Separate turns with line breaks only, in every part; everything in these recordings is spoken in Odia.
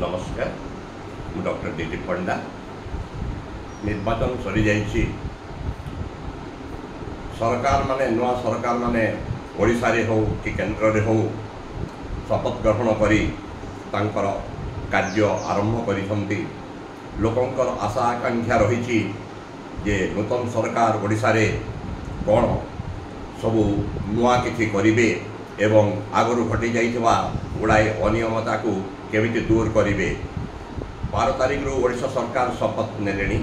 ନମସ୍କାର, ମୁଁ ଡକ୍ଟର ଦିଲୀପ ପଣ୍ଡା। ନିର୍ବାଚନ ସରିଯାଇଛି। ସରକାରମାନେ, ନୂଆ ସରକାରମାନେ ଓଡ଼ିଶାରେ ହେଉ କି କେନ୍ଦ୍ରରେ ହେଉ, ଶପଥ ଗ୍ରହଣ କରି ତାଙ୍କର କାର୍ଯ୍ୟ ଆରମ୍ଭ କରିଛନ୍ତି। ଲୋକଙ୍କର ଆଶା ଆକାଂକ୍ଷା ରହିଛି ଯେ ନୂତନ ସରକାର ଓଡ଼ିଶାରେ କ'ଣ ସବୁ ନୂଆ କିଛି କରିବେ ଏବଂ ଆଗରୁ ଘଟିଯାଇଥିବା ଗୁଡ଼ାଏ ଅନିୟମତାକୁ କେମିତି ଦୂର କରିବେ। 12 ତାରିଖରୁ ଓଡ଼ିଶା ସରକାର ଶପଥ ନେଲେଣି।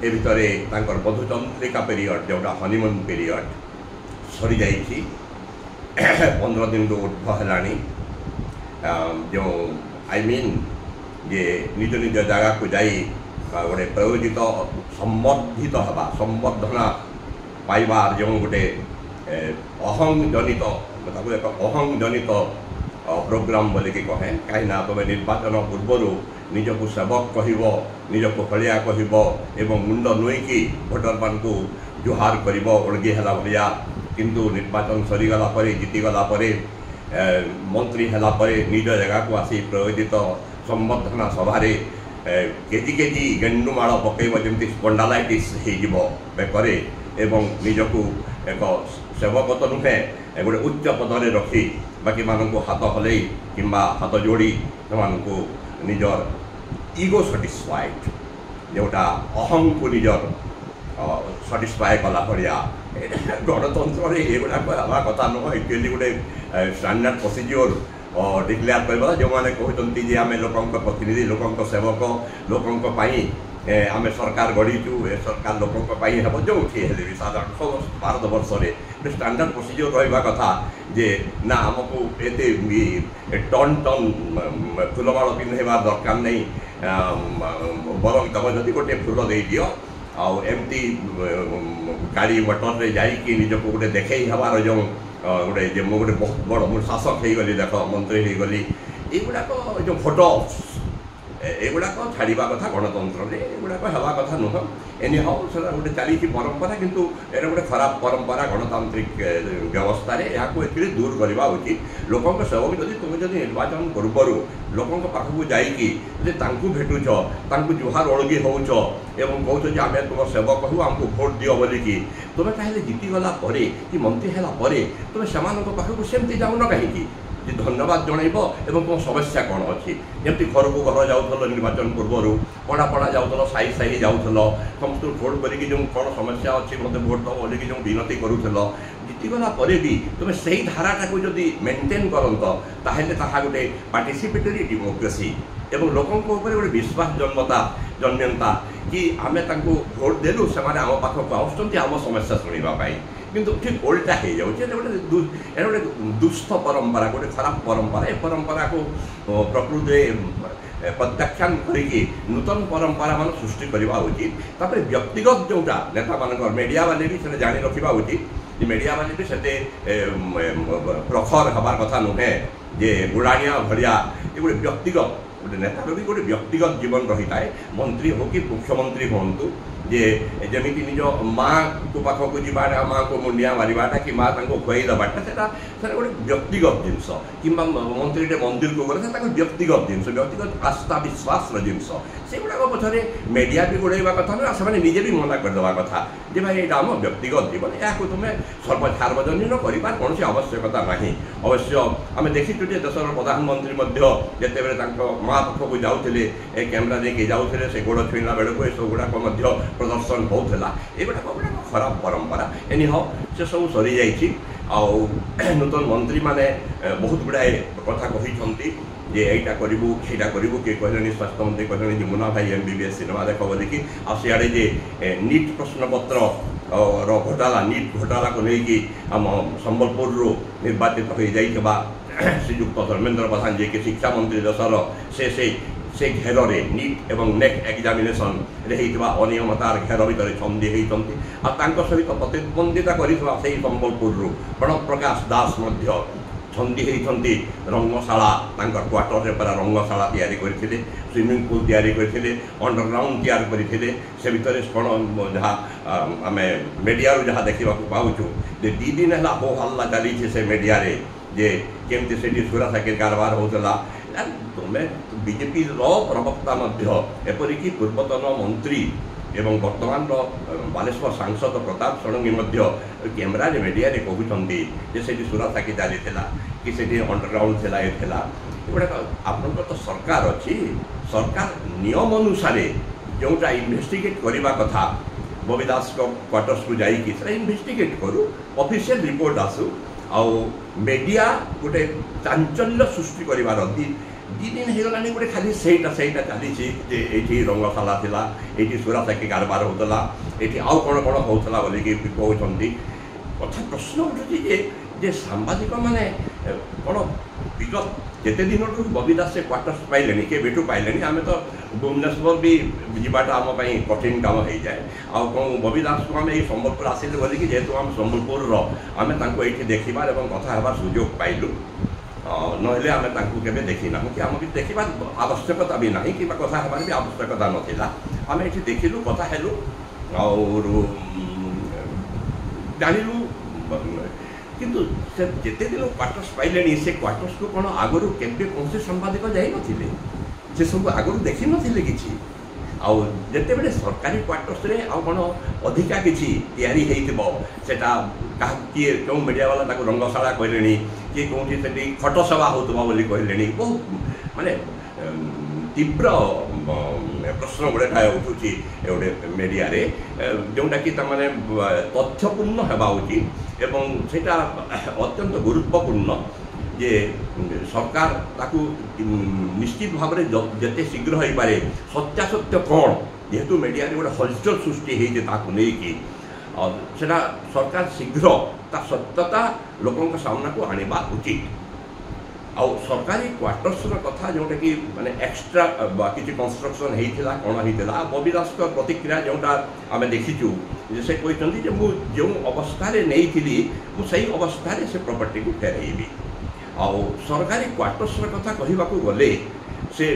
ଏ ଭିତରେ ତାଙ୍କର ମଧୁଚନ୍ଦ୍ରିକା ପିରିୟଡ଼, ଯେଉଁଟା ହନିମୁନ୍ ପିରିୟଡ଼, ସରିଯାଇଛି। 15 ଦିନରୁ ଉର୍ଦ୍ଧ୍ୱ ହେଲାଣି। ଯେଉଁ I mean ଯେ ନିଜ ନିଜ ଜାଗାକୁ ଯାଇ ଗୋଟେ ପ୍ରୟୋଜିତ ସମ୍ବର୍ଦ୍ଧିତ ହେବା, ସମ୍ବର୍ଦ୍ଧନା ପାଇବାର ଯେଉଁ ଗୋଟେ ଅହଂ ଜନିତ, ତାକୁ ଏକ ଅହଂ ଜନିତ ପ୍ରୋଗ୍ରାମ ବୋଲିକି କହେ। କାହିଁକିନା ତୁମେ ନିର୍ବାଚନ ପୂର୍ବରୁ ନିଜକୁ ସେବକ କହିବ, ନିଜକୁ ହଳିଆ କହିବ ଏବଂ ମୁଣ୍ଡ ନୁଇଁକି ଭୋଟରମାନଙ୍କୁ ଜୁହାର କରିବ ଓଳଗି ହେଲା ଭଳିଆ। କିନ୍ତୁ ନିର୍ବାଚନ ସରିଗଲା ପରେ, ଜିତିଗଲା ପରେ, ମନ୍ତ୍ରୀ ହେଲା ପରେ ନିଜ ଜାଗାକୁ ଆସି ପ୍ରୟୋଜିତ ସମ୍ବର୍ଦ୍ଧନା ସଭାରେ କେଜି କେଜି ଗେଣ୍ଡୁମାଳ ପକାଇବ, ଯେମିତି ସ୍ପଣ୍ଡାଲାଇଟିସ୍ ହେଇଯିବ ବେକରେ, ଏବଂ ନିଜକୁ ଏକ ସେବକ ତ ନୁହେଁ, ଗୋଟେ ଉଚ୍ଚ ପଦରେ ରଖି ବାକିମାନଙ୍କୁ ହାତ ହଲେଇ କିମ୍ବା ହାତ ଯୋଡ଼ି ସେମାନଙ୍କୁ ନିଜର ଇଗୋ ସାଟିସ୍ଫାଏଡ୍, ଯେଉଁଟା ଅହଂକୁ ନିଜର ସାଟିସ୍ଫାଏ କଲା ଭଳିଆ। ଏଇଟା ଗଣତନ୍ତ୍ରରେ ଏଗୁଡ଼ାକ ହେବା କଥା ନୁହଁ। ଆକ୍ଚୁଆଲି ଗୋଟେ ଷ୍ଟାଣ୍ଡାର୍ଡ଼ ପ୍ରୋସିଜିଓର ଡିକ୍ଲେୟାର କରିବା। ଯେଉଁମାନେ କହୁଛନ୍ତି ଯେ ଆମେ ଲୋକଙ୍କ ପ୍ରତିନିଧି, ଲୋକଙ୍କ ସେବକ, ଲୋକଙ୍କ ପାଇଁ ଆମେ ସରକାର ଗଢ଼ିଛୁ, ଏ ସରକାର ଲୋକଙ୍କ ପାଇଁ ହେବ, ଯେଉଁଠି ହେଲେ ବି ସାଧାରଣ ସମସ୍ତ ଭାରତ ବର୍ଷରେ ଗୋଟେ ଷ୍ଟାଣ୍ଡାର୍ଡ଼ ପ୍ରୋସିଜିଓର ରହିବା କଥା ଯେ ନା, ଆମକୁ ଏତେ ଟନ୍ ଟନ୍ ଫୁଲମାଳ ପିନ୍ଧେଇବା ଦରକାର ନାହିଁ, ବରଂ ତମେ ଯଦି ଗୋଟେ ଫୁଲ ଦେଇଦିଅ। ଆଉ ଏମିତି ଗାଡ଼ି ମଟରରେ ଯାଇକି ନିଜକୁ ଗୋଟେ ଦେଖେଇ ହେବାର ଯେଉଁ ଗୋଟେ ଯେ ମୁଁ ଗୋଟେ ବହୁତ ବଡ଼, ମୁଁ ଶାସକ ହେଇଗଲି, ଦେଖ ମନ୍ତ୍ରୀ ହେଇଗଲି, ଏଇଗୁଡ଼ାକ ଯେଉଁ ଫଟୋ, ଏଗୁଡ଼ାକ ଛାଡ଼ିବା କଥା। ଗଣତନ୍ତ୍ରରେ ଏଗୁଡ଼ାକ ହେବା କଥା ନୁହଁ। ଏନି ହଉ, ସେଟା ଗୋଟେ ଚାଲିଛି ପରମ୍ପରା, କିନ୍ତୁ ଏଇଟା ଗୋଟେ ଖରାପ ପରମ୍ପରା ଗଣତାନ୍ତ୍ରିକ ବ୍ୟବସ୍ଥାରେ। ଏହାକୁ ଏଥିରେ ଦୂର କରିବା ଉଚିତ। ଲୋକଙ୍କ ସେବକ ଯଦି ତୁମେ ଯଦି ନିର୍ବାଚନ ପୂର୍ବରୁ ଲୋକଙ୍କ ପାଖକୁ ଯାଇକି ଯଦି ତାଙ୍କୁ ଭେଟୁଛ, ତାଙ୍କୁ ଜୁହାର ଓଳଗି ହେଉଛ ଏବଂ କହୁଛ ଯେ ଆମେ ତୁମ ସେବକ ହଉ, ଆମକୁ ଭୋଟ ଦିଅ ବୋଲିକି, ତୁମେ ତାହେଲେ ଜିତିଗଲା ପରେ କି ମନ୍ତ୍ରୀ ହେଲା ପରେ ତୁମେ ସେମାନଙ୍କ ପାଖକୁ ସେମିତି ଯାଉନ କାହିଁକି ଯେ ଧନ୍ୟବାଦ ଜଣାଇବ ଏବଂ ତୁମ ସମସ୍ୟା କ'ଣ ଅଛି? ଯେମିତି ଘରକୁ ଘର ଯାଉଥିଲ ନିର୍ବାଚନ ପୂର୍ବରୁ, ପଡ଼ା ପଡ଼ା ଯାଉଥିଲ, ସାହି ସାହି ଯାଉଥିଲ, ସମସ୍ତଙ୍କୁ ଫୋନ୍ କରିକି ଯେଉଁ କ'ଣ ସମସ୍ୟା ଅଛି, ମୋତେ ଭୋଟ ଦେବ ବୋଲିକି ଯେଉଁ ବିନତି କରୁଥିଲ, ଜିତିଗଲା ପରେ ବି ତୁମେ ସେଇ ଧାରାଟାକୁ ଯଦି ମେଣ୍ଟେନ୍ କରନ୍ତ, ତାହେଲେ ତାହା ଗୋଟେ ପାର୍ଟିସିପେଟରୀ ଡେମୋକ୍ରେସି ଏବଂ ଲୋକଙ୍କ ଉପରେ ଗୋଟେ ବିଶ୍ୱାସ ଜନ୍ମନ୍ତା କି ଆମେ ତାଙ୍କୁ ଭୋଟ ଦେଲୁ, ସେମାନେ ଆମ ପାଖକୁ ଆସୁଛନ୍ତି ଆମ ସମସ୍ୟା ଶୁଣିବା ପାଇଁ। କିନ୍ତୁ ଠିକ୍ ଓଲଟା ହେଇଯାଉଛି। ଏଇଟା ଗୋଟେ ଦୁଃସ୍ଥ ପରମ୍ପରା, ଗୋଟେ ଖରାପ ପରମ୍ପରା। ଏ ପରମ୍ପରାକୁ ପ୍ରକୃତିରେ ପ୍ରତ୍ୟାଖ୍ୟାନ କରିକି ନୂତନ ପରମ୍ପରା ମାନ ସୃଷ୍ଟି କରିବା ଉଚିତ। ତାପରେ ବ୍ୟକ୍ତିଗତ ଯେଉଁଟା ନେତାମାନଙ୍କର, ମିଡ଼ିଆ ବାଲେ ବି ସେଟା ଜାଣି ରଖିବା ଉଚିତ ଯେ ମିଡ଼ିଆ ବାଲେ ବି ସେତେ ପ୍ରଖର ହେବାର କଥା ନୁହେଁ ଯେ ଗୁଡ଼ାଣିଆ ଭଳିଆ। ଏ ଗୋଟେ ବ୍ୟକ୍ତିଗତ, ଗୋଟେ ନେତାର ବି ଗୋଟେ ବ୍ୟକ୍ତିଗତ ଜୀବନ ରହିଥାଏ, ମନ୍ତ୍ରୀ ହଉ କି ମୁଖ୍ୟମନ୍ତ୍ରୀ ହୁଅନ୍ତୁ, ଯେ ଯେମିତି ନିଜ ମାଆଙ୍କ ପାଖକୁ ଯିବାଟା, ମାଆଙ୍କୁ ମୁଣ୍ଡିଆ ମାରିବାଟା କି ମା ତାଙ୍କୁ ଖୁଆଇ ଦେବାଟା, ସେଟା ଗୋଟେ ବ୍ୟକ୍ତିଗତ ଜିନିଷ। କିମ୍ବା ମନ୍ତ୍ରୀଟେ ମନ୍ଦିରକୁ ଗଲେ ସେଟା ତାଙ୍କ ବ୍ୟକ୍ତିଗତ ଜିନିଷ, ବ୍ୟକ୍ତିଗତ ଆସ୍ଥା ବିଶ୍ୱାସର ଜିନିଷ। ସେଗୁଡ଼ାକ ପଛରେ ମିଡ଼ିଆ ବି ଗୋଡ଼େଇବା କଥା ନୁହେଁ, ଆଉ ସେମାନେ ନିଜେ ବି ମନା କରିଦେବା କଥା ଯେ ଭାଇ, ଏଇଟା ଆମ ବ୍ୟକ୍ତିଗତ ଜୀବନ, ଏହାକୁ ତୁମେ ସାର୍ବଜନୀନ କରିବାର କୌଣସି ଆବଶ୍ୟକତା ନାହିଁ। ଅବଶ୍ୟ ଆମେ ଦେଖିଛୁ ଯେ ଦେଶର ପ୍ରଧାନମନ୍ତ୍ରୀ ମଧ୍ୟ ଯେତେବେଳେ ତାଙ୍କ ମା ପାଖକୁ ଯାଉଥିଲେ, ଏ କ୍ୟାମେରା ନେଇକି ଯାଉଥିଲେ, ସେ ଗୋଡ଼ ଛୁଇଁଲା ବେଳକୁ ଏସବୁ ଗୁଡ଼ାକ ମଧ୍ୟ ପ୍ରଦର୍ଶନ ହେଉଥିଲା। ଏଗୁଡ଼ାକ ଗୁଡ଼ାକ ଖରାପ ପରମ୍ପରା। ଏନି ହଉ, ସେସବୁ ସରିଯାଇଛି। ଆଉ ନୂତନ ମନ୍ତ୍ରୀମାନେ ବହୁତ ଗୁଡ଼ାଏ କଥା କହିଛନ୍ତି ଯେ ଏଇଟା କରିବୁ, ସେଇଟା କରିବୁ। କିଏ କହିଲେଣି, ସ୍ୱାସ୍ଥ୍ୟମନ୍ତ୍ରୀ କହିଲେଣି ଯେ ମୁନା ଭାଇ ଏମବିବିଏସ୍ ସିନେମା ଦେଖ ବୋଲିକି। ଆଉ ସିଆଡ଼େ ଯେ ନିଟ୍ ପ୍ରଶ୍ନପତ୍ର ର ଘୋଟାଲା, ନିଟ୍ ଘୋଟାଲାକୁ ନେଇକି ଆମ ସମ୍ବଲପୁରରୁ ନିର୍ବାଚିତ ହୋଇଯାଇଥିବା ଶ୍ରୀଯୁକ୍ତ ଧର୍ମେନ୍ଦ୍ର ପ୍ରଧାନ, ଯିଏକି ଶିକ୍ଷାମନ୍ତ୍ରୀ ଦେଶର, ସେ ସେଇ ସେ ଘେରରେ, ନିଟ୍ ଏବଂ ନେଟ୍ ଏକ୍ଜାମିନେସନ୍ରେ ହେଇଥିବା ଅନିୟମତାର ଘେର ଭିତରେ ଛନ୍ଦି ହେଇଛନ୍ତି। ଆଉ ତାଙ୍କ ସହିତ ପ୍ରତିଦ୍ୱନ୍ଦିତା କରିଥିବା ସେଇ ସମ୍ବଲପୁରରୁ ପ୍ରଣବ ପ୍ରକାଶ ଦାସ ମଧ୍ୟ ଛନ୍ଦି ହେଇଛନ୍ତି। ରଙ୍ଗଶାଳା, ତାଙ୍କର କ୍ୱାର୍ଟରରେ ପୁରା ରଙ୍ଗଶାଳା ତିଆରି କରିଥିଲେ, ସୁଇମିଂ ପୁଲ୍ ତିଆରି କରିଥିଲେ, ଅଣ୍ଡରଗ୍ରାଉଣ୍ଡ ତିଆରି କରିଥିଲେ। ସେ ଭିତରେ କ'ଣ ଯାହା ଆମେ ମିଡ଼ିଆରୁ ଯାହା ଦେଖିବାକୁ ପାଉଛୁ ଯେ 2 ଦିନ ହେଲା ହୋ ହଲ୍ଲା ଚାଲିଛି ସେ ମିଡ଼ିଆରେ ଯେ କେମିତି ସେଠି ସୁରା ସାକିର କାରବାର ହେଉଥିଲା। ତମେ ବିଜେପିର ପ୍ରବକ୍ତା ମଧ୍ୟ, ଏପରିକି ପୂର୍ବତନ ମନ୍ତ୍ରୀ ଏବଂ ବର୍ତ୍ତମାନର ବାଲେଶ୍ୱର ସାଂସଦ ପ୍ରତାପ ଷଡ଼ଙ୍ଗୀ ମଧ୍ୟ କ୍ୟାମେରାରେ ମିଡ଼ିଆରେ କହୁଛନ୍ତି ଯେ ସେଠି ସୁରାସାକି ଚାଲିଥିଲା କି ସେଠି ଅଣ୍ଡରଗ୍ରାଉଣ୍ଡ ଥିଲା, ଏ ଥିଲା। ଏଗୁଡ଼ାକ ଆପଣଙ୍କର ତ ସରକାର ଅଛି, ସରକାର ନିୟମ ଅନୁସାରେ ଯେଉଁଟା ଇନଭେଷ୍ଟିଗେଟ୍ କରିବା କଥା ବବି ଦାସଙ୍କ କ୍ୱାର୍ଟର୍ସକୁ ଯାଇକି ସେଟା ଇନଭେଷ୍ଟିଗେଟ୍ କରୁ, ଅଫିସିଆଲ ରିପୋର୍ଟ ଆସୁ। ଆଉ ମିଡ଼ିଆ ଗୋଟେ ଚାଞ୍ଚଲ୍ୟ ସୃଷ୍ଟି କରିବାର ଦୁଇ ଦିନ ହେଇଗଲାଣି, ଗୋଟେ ଖାଲି ସେଇଟା ସେଇଟା ଚାଲିଛି ଯେ ଏଇଠି ରଙ୍ଗଶାଳା ଥିଲା, ଏଇଠି ସୁରାସାକି କାରବାର ହେଉଥିଲା, ଏଇଠି ଆଉ କ'ଣ କ'ଣ ହେଉଥିଲା ବୋଲିକି କହୁଛନ୍ତି। କଥା ପ୍ରଶ୍ନ ଉଠୁଛି ଯେ ସାମ୍ବାଦିକମାନେ କ'ଣ ବିଗତ ଯେତେ ଦିନଠୁ ବବି ଦାସ ସେ କ୍ୱାର୍ଟର୍ସ ପାଇଲେଣି, କେବେଠୁ ପାଇଲେଣି, ଆମେ ତ ଭୁବନେଶ୍ୱର ବି ଯିବାଟା ଆମ ପାଇଁ କଠିନ କାମ ହେଇଯାଏ। ଆଉ କ'ଣ ବବି ଦାସକୁ ଆମେ ଏଇ ସମ୍ବଲପୁର ଆସିଲେ ବୋଲିକି, ଯେହେତୁ ଆମେ ସମ୍ବଲପୁରର, ଆମେ ତାଙ୍କୁ ଏଇଠି ଦେଖିବାର ଏବଂ କଥା ହେବାର ସୁଯୋଗ ପାଇଲୁ, ନହେଲେ ଆମେ ତାଙ୍କୁ କେବେ ଦେଖିନାହୁଁ କି ଆମକୁ ଦେଖିବାର ଆବଶ୍ୟକତା ବି ନାହିଁ କିମ୍ବା କଥା ହେବାର ବି ଆବଶ୍ୟକତା ନଥିଲା। ଆମେ ଏଇଠି ଦେଖିଲୁ, କଥା ହେଲୁ ଆଉ ଜାଣିଲୁ। କିନ୍ତୁ ସେ ଯେତେ ଦିନ କ୍ୱାର୍ଟର୍ସ ପାଇଲେଣି, ସେ କ୍ୱାର୍ଟର୍ସକୁ କ'ଣ ଆଗରୁ କେବେ କୌଣସି ସାମ୍ବାଦିକ ଯାଇନଥିଲେ? ସେ ସବୁ ଆଗରୁ ଦେଖିନଥିଲେ କିଛି? ଆଉ ଯେତେବେଳେ ସରକାରୀ କ୍ୱାର୍ଟର୍ସରେ ଆଉ କ'ଣ ଅଧିକା କିଛି ତିଆରି ହେଇଥିବ, ସେଟା କାହା କିଏ କେଉଁ ମିଡ଼ିଆବାଲା ତାକୁ ରଙ୍ଗଶାଳା କହିଲେଣି, କିଏ କେଉଁଠି ସେଠି ଖଟ ସେବା ହେଉଥିବ ବୋଲି କହିଲେଣି। ବହୁତ ମାନେ ତୀବ୍ର ପ୍ରଶ୍ନ ଗୁଡ଼ାକ ଉଠୁଛି ଗୋଟେ ମିଡ଼ିଆରେ, ଯେଉଁଟାକି ତାମାନେ ତଥ୍ୟପୂର୍ଣ୍ଣ ହେବା ଉଚିତ ଏବଂ ସେଇଟା ଅତ୍ୟନ୍ତ ଗୁରୁତ୍ୱପୂର୍ଣ୍ଣ ଯେ ସରକାର ତାକୁ ନିଶ୍ଚିତ ଭାବରେ ଯେତେ ଶୀଘ୍ର ହେଇପାରେ ସତ୍ୟାସତ୍ୟ କ'ଣ, ଯେହେତୁ ମିଡ଼ିଆରେ ଗୋଟେ ହଲଚଲ ସୃଷ୍ଟି ହେଇଛି ତାକୁ ନେଇକି, ସେଟା ସରକାର ଶୀଘ୍ର ତା ସତ୍ୟତା ଲୋକଙ୍କ ସାମ୍ନାକୁ ଆଣିବା ଉଚିତ। ଆଉ ସରକାରୀ କ୍ୱାର୍ଟର୍ସର କଥା ଯେଉଁଟାକି ମାନେ ଏକ୍ସଟ୍ରା କିଛି କନଷ୍ଟ୍ରକ୍ସନ୍ ହେଇଥିଲା କ'ଣ ହେଇଥିଲା, ବବି ଦାସଙ୍କ ପ୍ରତିକ୍ରିୟା ଯେଉଁଟା ଆମେ ଦେଖିଛୁ ଯେ ସେ କହିଛନ୍ତି ଯେ ମୁଁ ଯେଉଁ ଅବସ୍ଥାରେ ନେଇଥିଲି ମୁଁ ସେଇ ଅବସ୍ଥାରେ ସେ ପ୍ରପର୍ଟିକୁ ଫେରାଇବି। ଆଉ ସରକାରୀ କ୍ୱାର୍ଟର୍ସର କଥା କହିବାକୁ ଗଲେ ସେ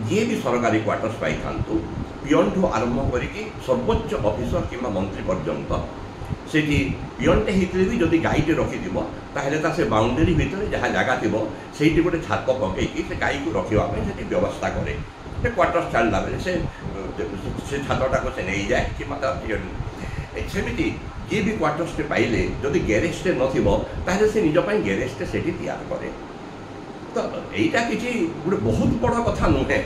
ଯିଏ ବି ସରକାରୀ କ୍ୱାର୍ଟର୍ସ ପାଇଥାନ୍ତୁ, ପିଅନଠୁ ଆରମ୍ଭ କରିକି ସର୍ବୋଚ୍ଚ ଅଫିସର କିମ୍ବା ମନ୍ତ୍ରୀ ପର୍ଯ୍ୟନ୍ତ, ସେଠି ପିଅନଟେ ହେଇଥିଲେ ବି ଯଦି ଗାଈଟେ ରଖିଥିବ ତାହେଲେ ତା ସେ ବାଉଣ୍ଡେରୀ ଭିତରେ ଯାହା ଜାଗା ଥିବ ସେଇଠି ଗୋଟେ ଛାତ ପକେଇକି ସେ ଗାଈକୁ ରଖିବା ପାଇଁ ସେଠି ବ୍ୟବସ୍ଥା କରେ। ସେ କ୍ୱାର୍ଟର୍ସ ଛାଡ଼ିଲା ବେଳେ ସେ ଛାତଟାକୁ ସେ ନେଇଯାଏ କିମ୍ବା ତା ସେମିତି ଯିଏ ବି କ୍ୱାର୍ଟର୍ସଟେ ପାଇଲେ ଯଦି ଗ୍ୟାରେଜଟେ ନଥିବ ତାହେଲେ ସେ ନିଜ ପାଇଁ ଗ୍ୟାରେଜଟେ ସେଠି ତିଆରି କରେ। ତ ଏଇଟା କିଛି ଗୋଟେ ବହୁତ ବଡ଼ କଥା ନୁହେଁ।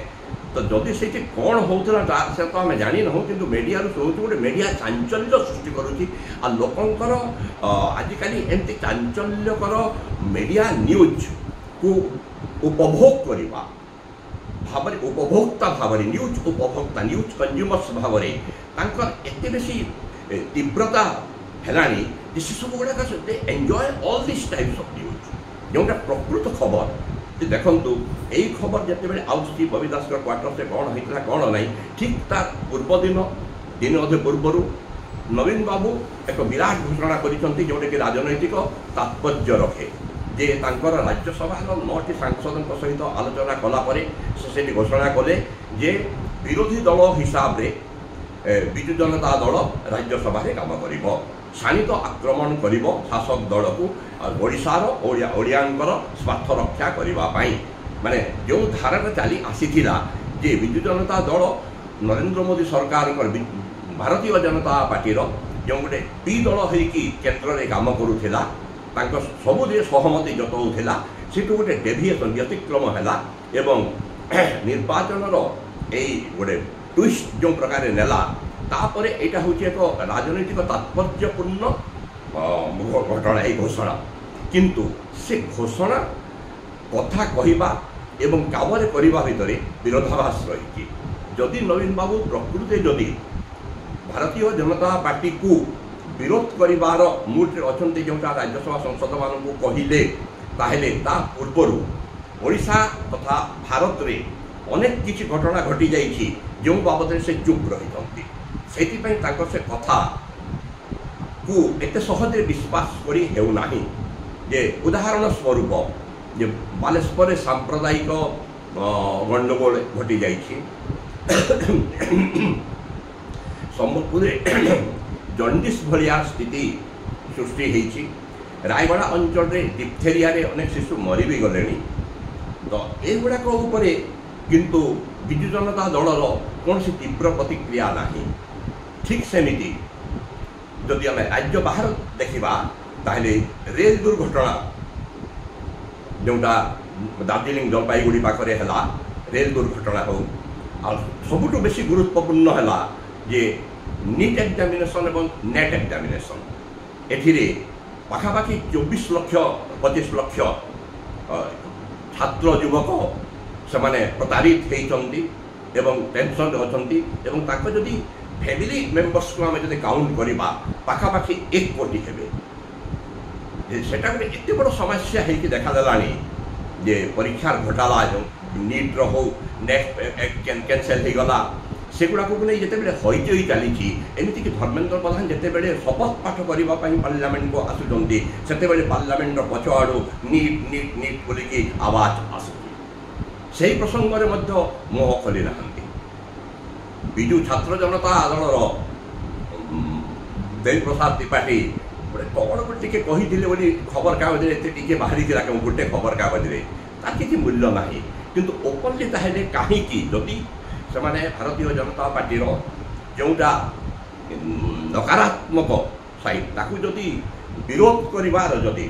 ତ ଯଦି ସେଇଠି କ'ଣ ହେଉଥିଲା ସେ ତ ଆମେ ଜାଣିନାହୁଁ, କିନ୍ତୁ ମିଡ଼ିଆରୁ ଶୁଣୁଛୁ ଗୋଟେ ମିଡ଼ିଆ ଚାଞ୍ଚଲ୍ୟ ସୃଷ୍ଟି କରୁଛି। ଆଉ ଲୋକଙ୍କର ଆଜିକାଲି ଏମିତି ଚାଞ୍ଚଲ୍ୟକର ମିଡ଼ିଆ ନ୍ୟୁଜ୍କୁ ଉପଭୋଗ କରିବା ଭାବରେ, ଉପଭୋକ୍ତା ଭାବରେ, ନ୍ୟୁଜ୍ ଉପଭୋକ୍ତା, ନ୍ୟୁଜ୍ କନଜ୍ୟୁମର୍ସ ଭାବରେ ତାଙ୍କର ଏତେ ବେଶୀ ତୀବ୍ରତା ହେଲାଣି ଯେ ସେସବୁ ଗୁଡ଼ାକ they enjoy all this types of news, ଯେଉଁଟା ପ୍ରକୃତ ଖବର। ଯେ ଦେଖନ୍ତୁ ଏଇ ଖବର ଯେତେବେଳେ ଆସୁଛି ବବି ଦାସଙ୍କ କ୍ୱାର୍ଟର୍ସରେ କ'ଣ ହେଇଥିଲା କ'ଣ ନାହିଁ, ଠିକ୍ ତା ପୂର୍ବଦିନ ଦିନ ଅଧେ ପୂର୍ବରୁ ନବୀନ ବାବୁ ଏକ ବିରାଟ ଘୋଷଣା କରିଛନ୍ତି ଯେଉଁଟାକି ରାଜନୈତିକ ତାତ୍ପର୍ଯ୍ୟ ରଖେ, ଯେ ତାଙ୍କର ରାଜ୍ୟସଭାର 9ଟି ସାଂସଦଙ୍କ ସହିତ ଆଲୋଚନା କଲା ପରେ ସେ ସେଠି ଘୋଷଣା କଲେ ଯେ ବିରୋଧୀ ଦଳ ହିସାବରେ ବିଜୁ ଜନତା ଦଳ ରାଜ୍ୟସଭାରେ କାମ କରିବ, ଶାଣିତ ଆକ୍ରମଣ କରିବ ଶାସକ ଦଳକୁ ଓଡ଼ିଶାର ଓଡ଼ିଆଙ୍କର ସ୍ୱାର୍ଥ ରକ୍ଷା କରିବା ପାଇଁ। ମାନେ ଯେଉଁ ଧାରାଟା ଚାଲି ଆସିଥିଲା ଯେ ବିଜୁ ଜନତା ଦଳ ନରେନ୍ଦ୍ର ମୋଦି ସରକାରଙ୍କର ଭାରତୀୟ ଜନତା ପାର୍ଟିର ଯେଉଁ ଗୋଟେ ବି ଦଳ ହେଇକି କେନ୍ଦ୍ରରେ କାମ କରୁଥିଲା, ତାଙ୍କ ସବୁଥିରେ ସହମତି ଜତାଉଥିଲା, ସେଠୁ ଗୋଟେ ଡେଭିଏସନ୍ ବ୍ୟତିକ୍ରମ ହେଲା ଏବଂ ନିର୍ବାଚନର ଏଇ ଗୋଟେ ଟୁଇଷ୍ଟ ଯେଉଁ ପ୍ରକାରେ ନେଲା, ତାପରେ ଏଇଟା ହେଉଛି ଏକ ରାଜନୈତିକ ତାତ୍ପର୍ଯ୍ୟପୂର୍ଣ୍ଣ ଘଟଣା ଏଇ ଘୋଷଣା। କିନ୍ତୁ ସେ ଘୋଷଣା କଥା କହିବା ଏବଂ କାମରେ କରିବା ଭିତରେ ବିରୋଧାଭାସ ରହିଛି। ଯଦି ନବୀନ ବାବୁ ପ୍ରକୃତି ଯଦି ଭାରତୀୟ ଜନତା ପାର୍ଟିକୁ ବିରୋଧ କରିବାର ମୁଡ୍ରେ ଅଛନ୍ତି, ଯେଉଁଟା ରାଜ୍ୟସଭା ସଂସଦମାନଙ୍କୁ କହିଲେ, ତାହେଲେ ତା ପୂର୍ବରୁ ଓଡ଼ିଶା ତଥା ଭାରତରେ ଅନେକ କିଛି ଘଟଣା ଘଟିଯାଇଛି ଯେଉଁ ବାବଦରେ ସେ ଚୁପ୍ ରହିଛନ୍ତି। ସେଥିପାଇଁ ତାଙ୍କ ସେ କଥାକୁ ଏତେ ସହଜରେ ବିଶ୍ୱାସ କରି ହେଉନାହିଁ। ଯେ ଉଦାହରଣ ସ୍ୱରୂପ ଯେ ବାଲେଶ୍ୱରରେ ସାମ୍ପ୍ରଦାୟିକ ଗଣ୍ଡଗୋଳ ଘଟିଯାଇଛି, ସମ୍ବଲପୁରରେ ଜଣ୍ଡିସ୍ ଭଳିଆ ସ୍ଥିତି ସୃଷ୍ଟି ହେଇଛି, ରାୟଗଡ଼ା ଅଞ୍ଚଳରେ ଡିପଥେରିଆରେ ଅନେକ ଶିଶୁ ମରି ବି ଗଲେଣି। ତ ଏଗୁଡ଼ାକ ଉପରେ କିନ୍ତୁ ବିଜୁ ଜନତା ଦଳର କୌଣସି ତୀବ୍ର ପ୍ରତିକ୍ରିୟା ନାହିଁ। ଠିକ୍ ସେମିତି ଯଦି ଆମେ ରାଜ୍ୟ ବାହାର ଦେଖିବା, ତାହେଲେ ରେଲ ଦୁର୍ଘଟଣା ଯେଉଁଟା ଦାର୍ଜିଲିଂ ଜଲପାଇଗୁଡ଼ି ପାଖରେ ହେଲା, ରେଲ ଦୁର୍ଘଟଣା ହେଉ, ଆଉ ସବୁଠୁ ବେଶୀ ଗୁରୁତ୍ୱପୂର୍ଣ୍ଣ ହେଲା ଯେ ନିଟ୍ ଏକ୍ଜାମିନେସନ୍ ଏବଂ ନେଟ୍ ଏକ୍ଜାମିନେସନ୍, ଏଥିରେ ପାଖାପାଖି 24 ଲକ୍ଷ 25 ଲକ୍ଷ ଛାତ୍ର ଯୁବକ ସେମାନେ ପ୍ରତାରିତ ହେଇଛନ୍ତି ଏବଂ ଟେନସନ୍ରେ ଅଛନ୍ତି। ଏବଂ ତାଙ୍କ ଯଦି ଫ୍ୟାମିଲି ମେମ୍ବର୍ସକୁ ଆମେ ଯଦି କାଉଣ୍ଟ କରିବା, ପାଖାପାଖି 1 କୋଟି ହେବେ। ସେଟା ଗୋଟେ ଏତେ ବଡ଼ ସମସ୍ୟା ହେଇକି ଦେଖାଦେଲାଣି ଯେ ପରୀକ୍ଷାର ଘୋଟାଲା ଯେଉଁ ନିଟ୍ର ହଉ, ନେଟ୍ କ୍ୟାନସେଲ୍ ହେଇଗଲା, ସେଗୁଡ଼ାକୁ ନେଇ ଯେତେବେଳେ ହଇଚଇ ଚାଲିଛି, ଏମିତିକି ଧର୍ମେନ୍ଦ୍ର ପ୍ରଧାନ ଯେତେବେଳେ ଶପଥ ପାଠ କରିବା ପାଇଁ ପାର୍ଲାମେଣ୍ଟକୁ ଆସୁଛନ୍ତି, ସେତେବେଳେ ପାର୍ଲାମେଣ୍ଟର ପଛଆଡ଼ୁ ନିଟ୍ ନିଟ୍ ନିଟ୍ ବୋଲିକି ଆୱାଜ ଆସୁଛି। ସେହି ପ୍ରସଙ୍ଗରେ ମଧ୍ୟ ମୁହଁ ଖୋଲି ନାହାନ୍ତି। ବିଜୁ ଛାତ୍ର ଜନତା ଦଳର ଦେବୀପ୍ରସାଦ ତ୍ରିପାଠୀ ଗୋଟେ କ'ଣ ଗୋଟେ ଟିକେ କହିଥିଲେ ବୋଲି ଖବରକାଗଜରେ ଏତେ ଟିକେ ବାହାରିଥିଲା, କେଉଁ ଗୋଟେ ଖବରକାଗଜରେ, ତାର କିଛି ମୂଲ୍ୟ ନାହିଁ। କିନ୍ତୁ ଓପନଲି ତାହେଲେ କାହିଁକି ଯଦି ସେମାନେ ଭାରତୀୟ ଜନତା ପାର୍ଟିର ଯେଉଁଟା ନକାରାତ୍ମକ ସାଇଡ୍ ତାକୁ ଯଦି ବିରୋଧ କରିବାର ଯଦି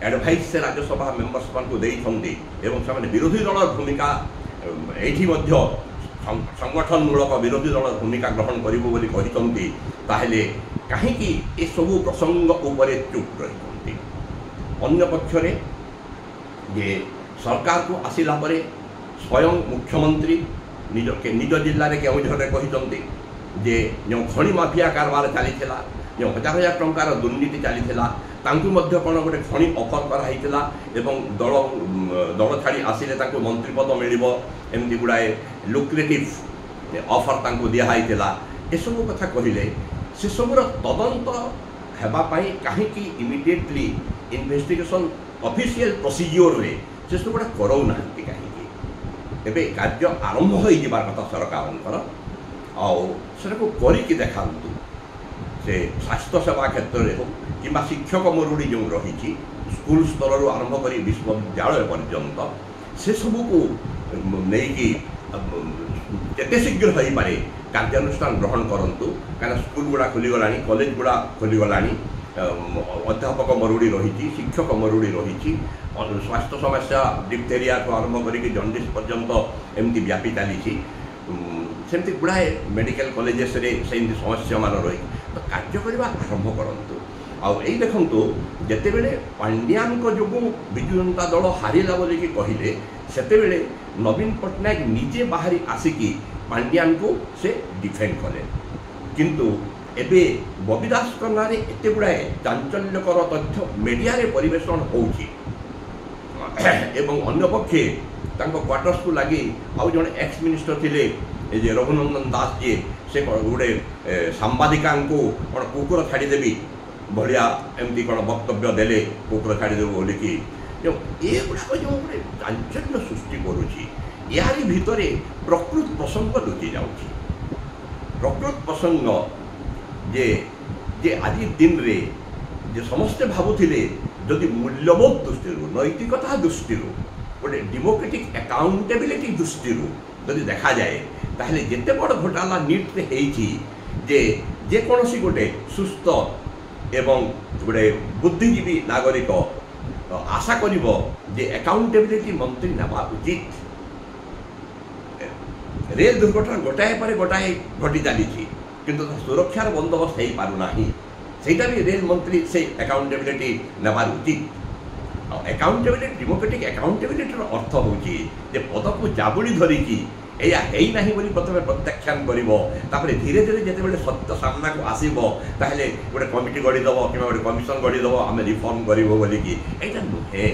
ଆଡ଼ଭାଇସ୍ ସେ ରାଜ୍ୟସଭା ମେମ୍ବର୍ସମାନଙ୍କୁ ଦେଇଛନ୍ତି ଏବଂ ସେମାନେ ବିରୋଧୀ ଦଳର ଭୂମିକା ଏଇଠି ମଧ୍ୟ ସଂଗଠନମୂଳକ ବିରୋଧୀ ଦଳର ଭୂମିକା ଗ୍ରହଣ କରିବୁ ବୋଲି କହିଛନ୍ତି, ତାହେଲେ କାହିଁକି ଏସବୁ ପ୍ରସଙ୍ଗ ଉପରେ ଚୁପ୍ ରହିଛନ୍ତି? ଅନ୍ୟପକ୍ଷରେ ଯେ ସରକାରକୁ ଆସିଲା ପରେ ସ୍ୱୟଂ ମୁଖ୍ୟମନ୍ତ୍ରୀ ନିଜ ଜିଲ୍ଲାରେ କେଉଁଝରରେ କହିଛନ୍ତି ଯେ ଯେଉଁ ଖଣି ମାଫିଆ କାରବାର ଚାଲିଥିଲା, ଯେଉଁ ହଜାର ହଜାର ଟଙ୍କାର ଦୁର୍ନୀତି ଚାଲିଥିଲା, ତାଙ୍କୁ ମଧ୍ୟ କ'ଣ ଗୋଟେ ଖଣି ଅଫର୍ କରାହେଇଥିଲା ଏବଂ ଦଳ ଛାଡ଼ି ଆସିଲେ ତାଙ୍କୁ ମନ୍ତ୍ରୀ ପଦ ମିଳିବ, ଏମିତି ଗୁଡ଼ାଏ ଲୁକ୍ରେଟିଭ୍ ଅଫର୍ ତାଙ୍କୁ ଦିଆହେଇଥିଲା। ଏସବୁ କଥା କହିଲେ ସେସବୁର ତଦନ୍ତ ହେବା ପାଇଁ କାହିଁକି ଇମିଡ଼ିଏଟଲି ଇନଭେଷ୍ଟିଗେସନ୍ ଅଫିସିଆଲ ପ୍ରୋସିଜିଓରରେ ସେସବୁ ଗୁଡ଼ା କରାଉନାହାନ୍ତି କାହିଁକି? ଏବେ କାର୍ଯ୍ୟ ଆରମ୍ଭ ହୋଇଯିବାର କଥା ସରକାରଙ୍କର, ଆଉ ସେଟାକୁ କରିକି ଦେଖାନ୍ତୁ। ସେ ସ୍ୱାସ୍ଥ୍ୟ ସେବା କ୍ଷେତ୍ରରେ ହେଉ କିମ୍ବା ଶିକ୍ଷକ ମରୁଡ଼ି ଯେଉଁ ରହିଛି ସ୍କୁଲ ସ୍ତରରୁ ଆରମ୍ଭ କରି ବିଶ୍ୱବିଦ୍ୟାଳୟ ପର୍ଯ୍ୟନ୍ତ, ସେସବୁକୁ ନେଇକି ଯେତେ ଶୀଘ୍ର ହୋଇପାରେ କାର୍ଯ୍ୟାନୁଷ୍ଠାନ ଗ୍ରହଣ କରନ୍ତୁ। କାହିଁକିନା ସ୍କୁଲ ଗୁଡ଼ା ଖୋଲିଗଲାଣି, କଲେଜ ଗୁଡ଼ା ଖୋଲିଗଲାଣି, ଅଧ୍ୟାପକ ମରୁଡ଼ି ରହିଛି, ଶିକ୍ଷକ ମରୁଡ଼ି ରହିଛି, ସ୍ୱାସ୍ଥ୍ୟ ସମସ୍ୟା ଡିପ୍ଥେରିଆଠୁ ଆରମ୍ଭ କରିକି ଜଣ୍ଡିସ୍ ପର୍ଯ୍ୟନ୍ତ ଏମିତି ବ୍ୟାପି ଚାଲିଛି। ସେମିତି ଗୁଡ଼ାଏ ମେଡ଼ିକାଲ କଲେଜେସରେ ସେମିତି ସମସ୍ୟାମାନ ରହିଛି। ତ କାର୍ଯ୍ୟ କରିବା ଆରମ୍ଭ କରନ୍ତୁ। ଆଉ ଏଇ ଦେଖନ୍ତୁ, ଯେତେବେଳେ ପାଣ୍ଡିଆନଙ୍କ ଯୋଗୁଁ ବିଜୁ ଜନତା ଦଳ ହାରିଲା ବୋଲିକି କହିଲେ, ସେତେବେଳେ ନବୀନ ପଟ୍ଟନାୟକ ନିଜେ ବାହାରି ଆସିକି ପାଣ୍ଡିଆନକୁ ସେ ଡିଫେଣ୍ଡ କଲେ। କିନ୍ତୁ ଏବେ ବବି ଦାସଙ୍କ ନାଁରେ ଏତେ ଗୁଡ଼ାଏ ଚାଞ୍ଚଲ୍ୟକର ତଥ୍ୟ ମିଡ଼ିଆରେ ପରିବେଷଣ ହେଉଛି ଏବଂ ଅନ୍ୟପକ୍ଷେ ତାଙ୍କ କ୍ୱାର୍ଟର୍ସକୁ ଲାଗି ଆଉ ଜଣେ ଏକ୍ସ ମିନିଷ୍ଟର ଥିଲେ, ଏ ଯେ ରଘୁନନ୍ଦନ ଦାସ ଯିଏ, ସେ ଗୋଟେ ସାମ୍ବାଦିକାଙ୍କୁ କ'ଣ କୁକୁର ଛାଡ଼ିଦେବି ଭଳିଆ ଏମିତି କ'ଣ ବକ୍ତବ୍ୟ ଦେଲେ, କୁକୁର ଛାଡ଼ିଦେବୁ ବୋଲିକି। ଏଗୁଡ଼ାକ ଯେଉଁ ଗୋଟେ ଚାଞ୍ଚଲ୍ୟ ସୃଷ୍ଟି କରୁଛି, ଏହାରି ଭିତରେ ପ୍ରକୃତ ପ୍ରସଙ୍ଗ ଲୁଚି ଯାଉଛି। ପ୍ରକୃତ ପ୍ରସଙ୍ଗ ଯେ ଯେ ଆଜି ଦିନରେ ଯେ ସମସ୍ତେ ଭାବୁଥିଲେ ଯଦି ମୂଲ୍ୟବୋଧ ଦୃଷ୍ଟିରୁ, ନୈତିକତା ଦୃଷ୍ଟିରୁ, ଗୋଟେ ଡେମୋକ୍ରେଟିକ୍ ଆକାଉଣ୍ଟେବିଲିଟି ଦୃଷ୍ଟିରୁ ଯଦି ଦେଖାଯାଏ, ତାହେଲେ ଯେତେ ବଡ଼ ଘୋଟାଲା ନିଟ୍ରେ ହେଇଛି ଯେ ଯେକୌଣସି ଗୋଟେ ସୁସ୍ଥ ଏବଂ ଗୋଟେ ବୁଦ୍ଧିଜୀବୀ ନାଗରିକ ଆଶା କରିବ ଯେ ଆକାଉଣ୍ଟେବିଲିଟି ମନ୍ତ୍ରୀ ନେବା ଉଚିତ। ରେଲ ଦୁର୍ଘଟଣା ଗୋଟାଏ ପରେ ଗୋଟାଏ ଘଟି ଚାଲିଛି, କିନ୍ତୁ ସୁରକ୍ଷାର ବନ୍ଦୋବସ୍ତ ହେଇପାରୁନାହିଁ। ସେଇଟା ବି ରେଲ ମନ୍ତ୍ରୀ ସେଇ ଆକାଉଣ୍ଟେବିଲିଟି ନେବାର ଉଚିତ। ଆଉ ଆକାଉଣ୍ଟେବିଲିଟି, ଡେମୋକ୍ରେଟିକ୍ ଆକାଉଣ୍ଟେବିଲିଟିର ଅର୍ଥ ହେଉଛି ଯେ ପଦକୁ ଜାବୁଡ଼ି ଧରିକି ଏଇଆ ହେଇନାହିଁ ବୋଲି ପ୍ରଥମେ ପ୍ରତ୍ୟାଖ୍ୟାନ କରିବ, ତାପରେ ଧୀରେ ଧୀରେ ଯେତେବେଳେ ସତ୍ୟ ସାମ୍ନାକୁ ଆସିବ ତାହେଲେ ଗୋଟେ କମିଟି ଗଢ଼ିଦେବ କିମ୍ବା ଗୋଟେ କମିଶନ ଗଢ଼ିଦେବ, ଆମେ ରିଫର୍ମ କରିବୁ ବୋଲିକି। ଏଇଟା ନୁହେଁ।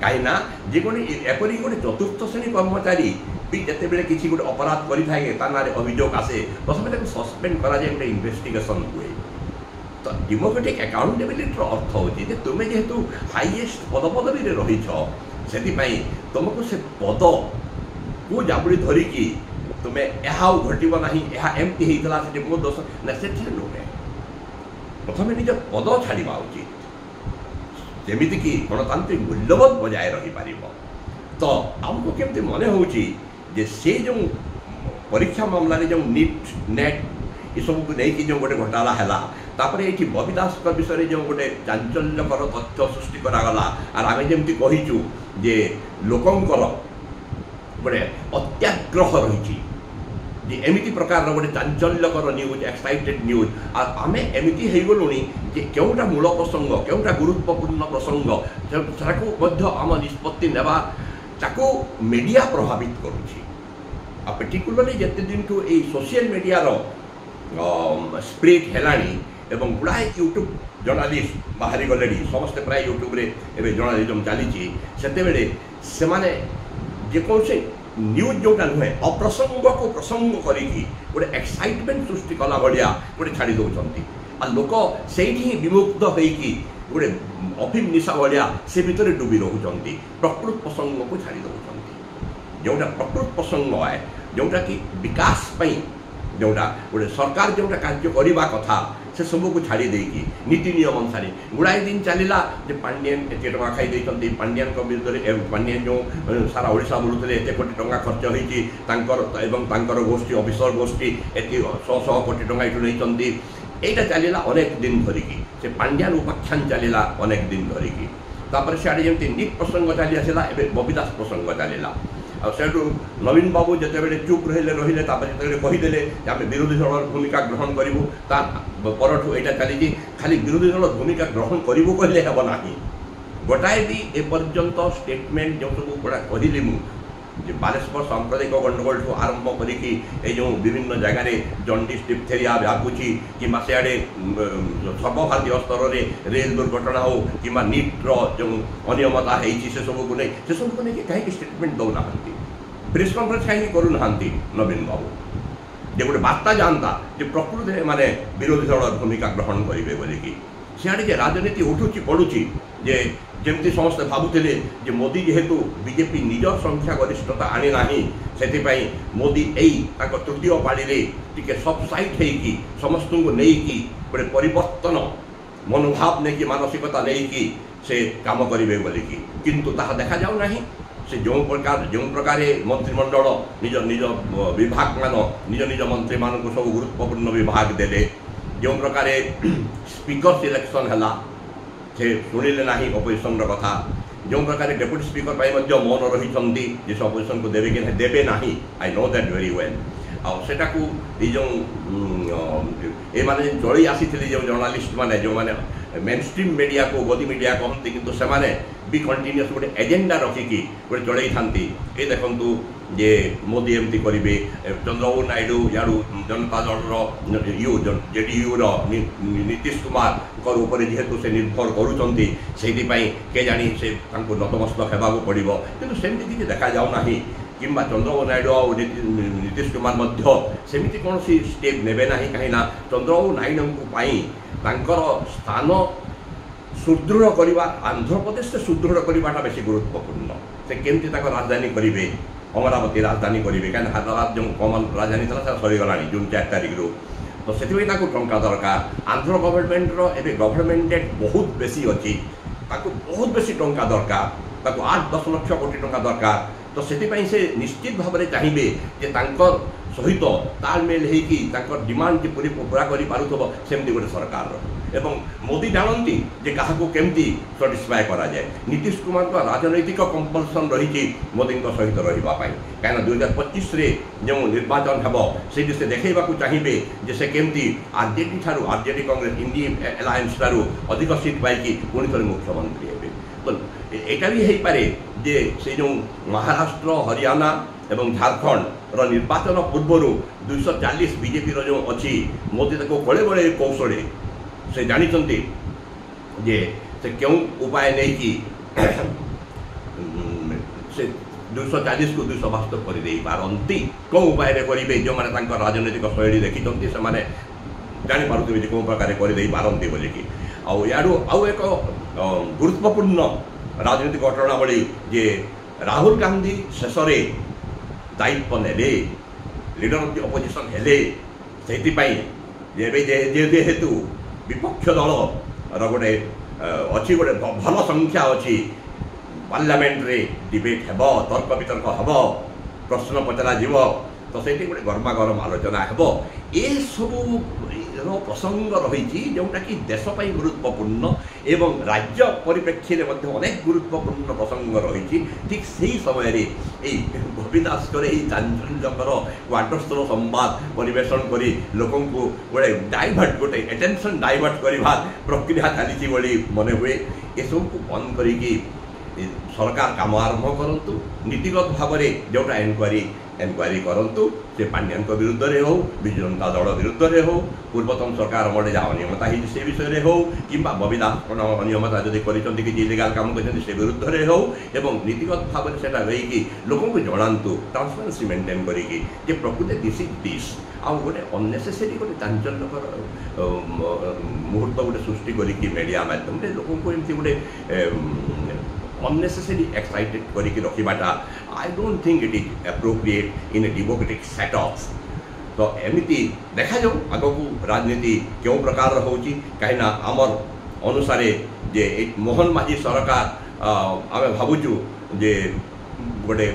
କାହିଁକିନା ଯେକୌଣସି ଏପରିକି ଗୋଟେ ଚତୁର୍ଥ ଶ୍ରେଣୀ କର୍ମଚାରୀ ବି ଯେତେବେଳେ କିଛି ଗୋଟେ ଅପରାଧ କରିଥାଏ, ତା ନାଁରେ ଅଭିଯୋଗ ଆସେ, ପ୍ରଥମେ ତାକୁ ସସ୍ପେଣ୍ଡ କରାଯାଏ, ଗୋଟେ ଇନଭେଷ୍ଟିଗେସନ୍ ହୁଏ। ତ ଡେମୋକ୍ରେଟିକ୍ ଆକାଉଣ୍ଟେବିଲିଟିର ଅର୍ଥ ହେଉଛି ଯେ ତୁମେ ଯେହେତୁ ହାଇଏଷ୍ଟ ପଦପଦବୀରେ ରହିଛ, ସେଥିପାଇଁ ତୁମକୁ ସେ ପଦକୁ ଜାବୁଡ଼ି ଧରିକି ତୁମେ ଏହା ଆଉ ଘଟିବ ନାହିଁ, ଏହା ଏମିତି ହେଇଥିଲା, ସେଠି ମୋ ଦୋଷ ନା, ସେଥିରେ ନୁହେଁ। ପ୍ରଥମେ ନିଜ ପଦ ଛାଡ଼ିବା ଉଚିତ, ଯେମିତିକି ଗଣତାନ୍ତ୍ରିକ ମୂଲ୍ୟବୋଧ ବଜାୟ ରହିପାରିବ। ତ ଆମକୁ କେମିତି ମନେ ହେଉଛି ଯେ ସେ ଯେଉଁ ପରୀକ୍ଷା ମାମଲାରେ ଯେଉଁ ନିଟ୍ ନେଟ୍ ଏସବୁକୁ ନେଇକି ଯେଉଁ ଗୋଟେ ଘୋଟାଲା ହେଲା, ତାପରେ ଏଇଠି ବବି ଦାସଙ୍କ ବିଷୟରେ ଯେଉଁ ଗୋଟେ ଚାଞ୍ଚଲ୍ୟକର ତଥ୍ୟ ସୃଷ୍ଟି କରାଗଲା, ଆର୍ ଆମେ ଯେମିତି କହିଛୁ ଯେ ଲୋକଙ୍କର ଗୋଟେ ଅତ୍ୟାଗ୍ରହ ରହିଛି ଯେ ଏମିତି ପ୍ରକାରର ଗୋଟେ ଚାଞ୍ଚଲ୍ୟକର ନ୍ୟୁଜ୍, ଏକ୍ସାଇଟେଡ୍ ନ୍ୟୁଜ୍, ଆଉ ଆମେ ଏମିତି ହେଇଗଲୁଣି ଯେ କେଉଁଟା ମୂଳ ପ୍ରସଙ୍ଗ, କେଉଁଟା ଗୁରୁତ୍ୱପୂର୍ଣ୍ଣ ପ୍ରସଙ୍ଗ, ସେଟାକୁ ମଧ୍ୟ ଆମ ନିଷ୍ପତ୍ତି ନେବା ତାକୁ ମିଡ଼ିଆ ପ୍ରଭାବିତ କରୁଛି। ଆଉ ପର୍ଟିକୁଲାରଲି ଯେତେ ଦିନଠୁ ଏଇ ସୋସିଆଲ ମିଡ଼ିଆର ସ୍ପ୍ରେଡ୍ ହେଲାଣି ଏବଂ ଗୁଡ଼ାଏ ୟୁଟ୍ୟୁବ୍ ଜର୍ଣ୍ଣାଲିଷ୍ଟ ବାହାରି ଗଲେଣି, ସମସ୍ତେ ପ୍ରାୟ ୟୁଟ୍ୟୁବ୍ରେ ଏବେ ଜର୍ଣ୍ଣାଲିଜମ୍ ଚାଲିଛି, ସେତେବେଳେ ସେମାନେ ଯେକୌଣସି ନ୍ୟୁଜ୍ ଯେଉଁଟା ନୁହେଁ ଅପ୍ରସଙ୍ଗକୁ ପ୍ରସଙ୍ଗ କରିକି ଗୋଟେ ଏକ୍ସାଇଟମେଣ୍ଟ ସୃଷ୍ଟି କଲା ଭଳିଆ ଗୋଟେ ଛାଡ଼ି ଦେଉଛନ୍ତି, ଆଉ ଲୋକ ସେଇଠି ହିଁ ବିମୁଗ୍ଧ ହେଇକି ଗୋଟେ ଅଫିମ ନିଶା ଭଳିଆ ସେ ଭିତରେ ଡୁବି ରହୁଛନ୍ତି, ପ୍ରକୃତ ପ୍ରସଙ୍ଗକୁ ଛାଡ଼ି ଦେଉଛନ୍ତି। ଯେଉଁଟା ପ୍ରକୃତ ପ୍ରସଙ୍ଗ ଆଏ, ଯେଉଁଟାକି ବିକାଶ ପାଇଁ ଯେଉଁଟା ଗୋଟେ ସରକାର ଯେଉଁଟା କାର୍ଯ୍ୟ କରିବା କଥା ସେ ସବୁକୁ ଛାଡ଼ି ଦେଇକି ନୀତି ନିୟମ ଅନୁସାରେ ଗୁଡ଼ାଏ ଦିନ ଚାଲିଲା ଯେ ପାଣ୍ଡିଆନ ଏତେ ଟଙ୍କା ଖାଇ ଦେଇଛନ୍ତି, ପାଣ୍ଡିଆନଙ୍କ ବିରୁଦ୍ଧରେ ପାଣ୍ଡିଆନ ଯେଉଁ ସାରା ଓଡ଼ିଶା ବୁଲୁଥିଲେ ଏତେ କୋଟି ଟଙ୍କା ଖର୍ଚ୍ଚ ହେଇଛି ତାଙ୍କର ଏବଂ ତାଙ୍କର ଗୋଷ୍ଠୀ ଅଫିସର ଗୋଷ୍ଠୀ ଏତେ ଶହ ଶହ କୋଟି ଟଙ୍କା ଏଠୁ ନେଇଛନ୍ତି। ଏଇଟା ଚାଲିଲା ଅନେକ ଦିନ ଧରିକି, ସେ ପାଣ୍ଡିଆନ ଉପାଖ୍ୟାନ ଚାଲିଲା ଅନେକ ଦିନ ଧରିକି। ତାପରେ ସିଆଡ଼େ ଯେମିତି ନିଟ୍ ପ୍ରସଙ୍ଗ ଚାଲି ଆସିଲା, ଏବେ ବବି ଦାସ ପ୍ରସଙ୍ଗ ଚାଲିଲା। ଆଉ ସେଇଠୁ ନବୀନ ବାବୁ ଯେତେବେଳେ ଚୁପ୍ ରହିଲେ, ତାପରେ ଯେତେବେଳେ କହିଦେଲେ ଯେ ଆମେ ବିରୋଧୀ ଦଳର ଭୂମିକା ଗ୍ରହଣ କରିବୁ, ତା ପରଠୁ ଏଇଟା ଚାଲିଛି। ଖାଲି ବିରୋଧୀ ଦଳ ଭୂମିକା ଗ୍ରହଣ କରିବୁ କହିଲେ ହେବ ନାହିଁ, ଗୋଟାଏ ବି ଏପର୍ଯ୍ୟନ୍ତ ଷ୍ଟେଟମେଣ୍ଟ ଯେଉଁ ସବୁ ଗୁଡ଼ା କହିଲି ମୁଁ, ଯେ ବାଲେଶ୍ୱର ସାମ୍ପ୍ରଦାୟିକ ଗଣ୍ଡଗୋଳଠୁ ଆରମ୍ଭ କରିକି ଏଇ ଯେଉଁ ବିଭିନ୍ନ ଜାଗାରେ ଜଣ୍ଡିସ୍ ଡିପଥେରିଆ ବ୍ୟାପୁଛି, କିମ୍ବା ସିଆଡ଼େ ସର୍ବଭାରତୀୟ ସ୍ତରରେ ରେଲ ଦୁର୍ଘଟଣା ହେଉ କିମ୍ବା ନିଟ୍ର ଯେଉଁ ଅନିୟମତା ହେଇଛି ସେସବୁକୁ ନେଇ ସେସବୁକୁ ନେଇକି କାହିଁକି ଷ୍ଟେଟମେଣ୍ଟ ଦେଉନାହାନ୍ତି, ପ୍ରେସ୍ କନଫରେନ୍ସ କାହିଁକି କରୁନାହାନ୍ତି ନବୀନ ବାବୁ, ଯେ ଗୋଟେ ବାର୍ତ୍ତା ଯାଆନ୍ତା ଯେ ପ୍ରକୃତିରେ ଏମାନେ ବିରୋଧୀ ଦଳର ଭୂମିକା ଗ୍ରହଣ କରିବେ ବୋଲିକି। ସିଆଡ଼େ ଯେ ରାଜନୀତି ଉଠୁଛି ପଡ଼ୁଛି, ଯେ ଯେମିତି ସମସ୍ତେ ଭାବୁଥିଲେ ଯେ ମୋଦି ଯେହେତୁ ବିଜେପି ନିଜ ସଂଖ୍ୟା ଗରିଷ୍ଠତା ଆଣି ନାହିଁ, ସେଥିପାଇଁ ମୋଦି ଏଇ ତାଙ୍କ ତୃତୀୟ ପାଳିରେ ଟିକେ ସବସାଇଟ୍ ହେଇକି ସମସ୍ତଙ୍କୁ ନେଇକି ଗୋଟେ ପରିବର୍ତ୍ତନ ମନୋଭାବ ନେଇକି ମାନସିକତା ନେଇକି ସେ କାମ କରିବେ ବୋଲିକି, କିନ୍ତୁ ତାହା ଦେଖାଯାଉ ନାହିଁ। ସେ ଯେଉଁ ପ୍ରକାରେ ମନ୍ତ୍ରିମଣ୍ଡଳ ନିଜ ନିଜ ବିଭାଗମାନ ନିଜ ନିଜ ମନ୍ତ୍ରୀମାନଙ୍କୁ ସବୁ ଗୁରୁତ୍ୱପୂର୍ଣ୍ଣ ବିଭାଗ ଦେଲେ, ଯେଉଁ ପ୍ରକାରେ ସ୍ପିକର ସିଲେକ୍ସନ୍ ହେଲା ସେ ଶୁଣିଲେ ନାହିଁ ଅପୋଜିସନ୍ର କଥା, ଯେଉଁ ପ୍ରକାର ଡେପୁଟି ସ୍ପିକର ପାଇଁ ମଧ୍ୟ ମୌନ ରହିଛନ୍ତି ଯେ ସେ ଅପୋଜିସନ୍କୁ ଦେବେ କି ନାହିଁ, ଦେବେ ନାହିଁ, I know that very well. ଆଉ ସେଟାକୁ ଏଇ ଯେଉଁ ଏମାନେ ଚଳି ଆସିଥିଲେ ଯେଉଁ ଜର୍ଣ୍ଣାଲିଷ୍ଟ ମାନେ, ଯେଉଁମାନେ ମେନ୍ ଷ୍ଟ୍ରିମ୍ ମିଡ଼ିଆକୁ ଗୋଦି ମିଡ଼ିଆ କହନ୍ତି, କିନ୍ତୁ ସେମାନେ ବି କଣ୍ଟିନ୍ୟୁଅସ୍ ଗୋଟେ ଏଜେଣ୍ଡା ରଖିକି ଗୋଟେ ଚଳେଇଥାନ୍ତି। ଏ ଦେଖନ୍ତୁ ଯେ ମୋଦି ଏମିତି କରିବେ, ଚନ୍ଦ୍ରବାବୁ ନାଇଡୁ ଇଆଡ଼ୁ ଜନତା ଦଳର ଜେଡିୟୁର ନୀତିଶ କୁମାରଙ୍କ ଉପରେ ଯେହେତୁ ସେ ନିର୍ଭର କରୁଛନ୍ତି, ସେଇଥିପାଇଁ କେଜାଣି ସେ ତାଙ୍କୁ ନତମସ୍ତକ ହେବାକୁ ପଡ଼ିବ, କିନ୍ତୁ ସେମିତି କିଛି ଦେଖାଯାଉନାହିଁ। କିମ୍ବା ଚନ୍ଦ୍ରବାବୁ ନାଇଡୁ ଆଉ ନୀତିଶ କୁମାର ମଧ୍ୟ ସେମିତି କୌଣସି ଷ୍ଟେପ୍ ନେବେ ନାହିଁ, କାହିଁକିନା ଚନ୍ଦ୍ରବାବୁ ନାଇଡୁଙ୍କ ପାଇଁ ତାଙ୍କର ସ୍ଥାନ ସୁଦୃଢ଼ କରିବା, ଆନ୍ଧ୍ରପ୍ରଦେଶରେ ସୁଦୃଢ଼ କରିବାଟା ବେଶୀ ଗୁରୁତ୍ୱପୂର୍ଣ୍ଣ। ସେ କେମିତି ତାଙ୍କ ରାଜଧାନୀ କରିବେ, ଅମରାବତୀ ରାଜଧାନୀ କରିବେ, କାହିଁକିନା ହାଇଦ୍ରାବାଦ ଯେଉଁ କମନ୍ ରାଜଧାନୀ ଥିଲା ସେଟା ସରିଗଲାଣି ଜୁନ୍ 4 ତାରିଖରୁ, ତ ସେଥିପାଇଁ ତାଙ୍କୁ ଟଙ୍କା ଦରକାର। ଆନ୍ଧ୍ର ଗଭର୍ଣ୍ଣମେଣ୍ଟର ଏବେ ଗଭର୍ଣ୍ଣମେଣ୍ଟ ଡେଟ୍ ବହୁତ ବେଶୀ ଅଛି, ତାକୁ ବହୁତ ବେଶୀ ଟଙ୍କା ଦରକାର, ତାକୁ 8-10 ଲକ୍ଷ କୋଟି ଟଙ୍କା ଦରକାର। ତ ସେଥିପାଇଁ ସେ ନିଶ୍ଚିତ ଭାବରେ ଚାହିଁବେ ଯେ ତାଙ୍କ ସହିତ ତାଳମେଲ ହେଇକି ତାଙ୍କ ଡିମାଣ୍ଡ ଯେପରି ପୂରା କରିପାରୁଥିବ ସେମିତି ଗୋଟେ ସରକାରର। ଏବଂ ମୋଦି ଜାଣନ୍ତି ଯେ କାହାକୁ କେମିତି ସାଟିସ୍ଫାଏ କରାଯାଏ। ନୀତିଶ କୁମାରଙ୍କ ରାଜନୈତିକ କମ୍ପଲସନ୍ ରହିଛି ମୋଦିଙ୍କ ସହିତ ରହିବା ପାଇଁ, କାହିଁକିନା 2025ରେ ଯେଉଁ ନିର୍ବାଚନ ହେବ ସେଇଠି ସେ ଦେଖାଇବାକୁ ଚାହିଁବେ ଯେ ସେ କେମିତି ଆରଜେଡି ଠାରୁ, ଆରଜେଡି କଂଗ୍ରେସ ଇଣ୍ଡି ଆଲାଏନ୍ସ ଠାରୁ ଅଧିକ ସିଟ୍ ପାଇକି ପୁଣି ଥରେ ମୁଖ୍ୟମନ୍ତ୍ରୀ ହେବେ। ତ ଏଇଟା ବି ହେଇପାରେ ଯେ ସେ ଯେଉଁ ମହାରାଷ୍ଟ୍ର, ହରିୟାଣା ଏବଂ ଝାଡ଼ଖଣ୍ଡର ନିର୍ବାଚନ ପୂର୍ବରୁ 240 ବିଜେପିର ଯେଉଁ ଅଛି, ମୋଦି ତାକୁ କଳେ ବଳେ କୌଶଳେ ସେ ଜାଣିଛନ୍ତି ଯେ ସେ କେଉଁ ଉପାୟ ନେଇକି ସେ 240କୁ 272 କରିଦେଇ ପାରନ୍ତି। କେଉଁ ଉପାୟରେ କରିବେ, ଯେଉଁମାନେ ତାଙ୍କ ରାଜନୈତିକ ଶୈଳୀ ଦେଖିଛନ୍ତି ସେମାନେ ଜାଣିପାରୁଥିବେ ଯେ କେଉଁ ପ୍ରକାରେ କରିଦେଇ ପାରନ୍ତି ବୋଲିକି। ଆଉ ଇଆଡ଼ୁ ଆଉ ଏକ ଗୁରୁତ୍ୱପୂର୍ଣ୍ଣ ରାଜନୈତିକ ଘଟଣାବଳୀ ଯେ ରାହୁଲ ଗାନ୍ଧୀ ଶେଷରେ ଦାୟିତ୍ୱ ନେଲେ, ଲିଡର ଅଫ୍ the opposition ହେଲେ, ସେଇଥିପାଇଁ ଏବେ ଯେହେତୁ ବିପକ୍ଷ ଦଳର ଗୋଟେ ଅଛି, ଗୋଟେ ଭଲ ସଂଖ୍ୟା ଅଛି, ପାର୍ଲାମେଣ୍ଟରେ ଡିବେଟ୍ ହେବ, ତର୍କ ବିତର୍କ ହେବ, ପ୍ରଶ୍ନ ପଚରାଯିବ, ତ ସେଇଠି ଗୋଟେ ଗରମା ଗରମ ଆଲୋଚନା ହେବ। ଏସବୁର ପ୍ରସଙ୍ଗ ରହିଛି ଯେଉଁଟାକି ଦେଶ ପାଇଁ ଗୁରୁତ୍ୱପୂର୍ଣ୍ଣ ଏବଂ ରାଜ୍ୟ ପରିପ୍ରେକ୍ଷୀରେ ମଧ୍ୟ ଅନେକ ଗୁରୁତ୍ୱପୂର୍ଣ୍ଣ ପ୍ରସଙ୍ଗ ରହିଛି। ଠିକ୍ ସେହି ସମୟରେ ଏଇ ବବି ଦାସଙ୍କର ଏଇ ଚାଞ୍ଚଲ୍ୟକର କ୍ୱାର୍ଟର୍ସର ସମ୍ବାଦ ପରିବେଷଣ କରି ଲୋକଙ୍କୁ ଗୋଟେ ଡାଇଭର୍ଟ, ଗୋଟେ ଆଟେନସନ୍ ଡାଇଭର୍ଟ କରିବା ପ୍ରକ୍ରିୟା ଚାଲିଛି ବୋଲି ମନେ ହୁଏ। ଏସବୁକୁ ବନ୍ଦ କରିକି ସରକାର କାମ ଆରମ୍ଭ କରନ୍ତୁ, ନୀତିଗତ ଭାବରେ ଯେଉଁଟା ଏନକ୍ୱାରି କରନ୍ତୁ, ସେ ପାଣ୍ଡିଆଙ୍କ ବିରୁଦ୍ଧରେ ହେଉ, ବିଜୁ ଜନତା ଦଳ ବିରୁଦ୍ଧରେ ହେଉ, ପୂର୍ବତନ ସରକାର ଅମଳରେ ଯାହା ଅନିୟମତା ହେଇଛି ସେ ବିଷୟରେ ହେଉ, କିମ୍ବା ବବି ଦାସ କ'ଣ ଅନିୟମତା ଯଦି କରିଛନ୍ତି, କିଛି ଇଲିଗାଲ କାମ କରିଛନ୍ତି ସେ ବିରୁଦ୍ଧରେ ହେଉ, ଏବଂ ନୀତିଗତ ଭାବରେ ସେଇଟା ରହିକି ଲୋକଙ୍କୁ ଜଣାନ୍ତୁ, ଟ୍ରାନ୍ସପାରେନ୍ସି ମେଣ୍ଟେନ୍ କରିକି ଯେ ପ୍ରକୃତି this is this. ଆଉ ଗୋଟେ ଅନ୍ନେସେସରି ଗୋଟେ ଚାଞ୍ଚଲ୍ୟକର ମୁହୂର୍ତ୍ତ ଗୋଟେ ସୃଷ୍ଟି କରିକି ମିଡ଼ିଆ ମାଧ୍ୟମରେ ଲୋକଙ୍କୁ ଏମିତି ଗୋଟେ unnecessary excited କରିକି ରଖିବାଟା I don't think it is appropriate in a democratic setup। ତ ଏମିତି ଦେଖାଯାଉ ଆଗକୁ ରାଜନୀତି କେଉଁ ପ୍ରକାରର ହେଉଛି। କାହିଁକିନା ଆମର ଅନୁସାରେ ଯେ ମୋହନ ମାଝୀ ସରକାର ଆମେ ଭାବୁଛୁ ଯେ ଗୋଟେ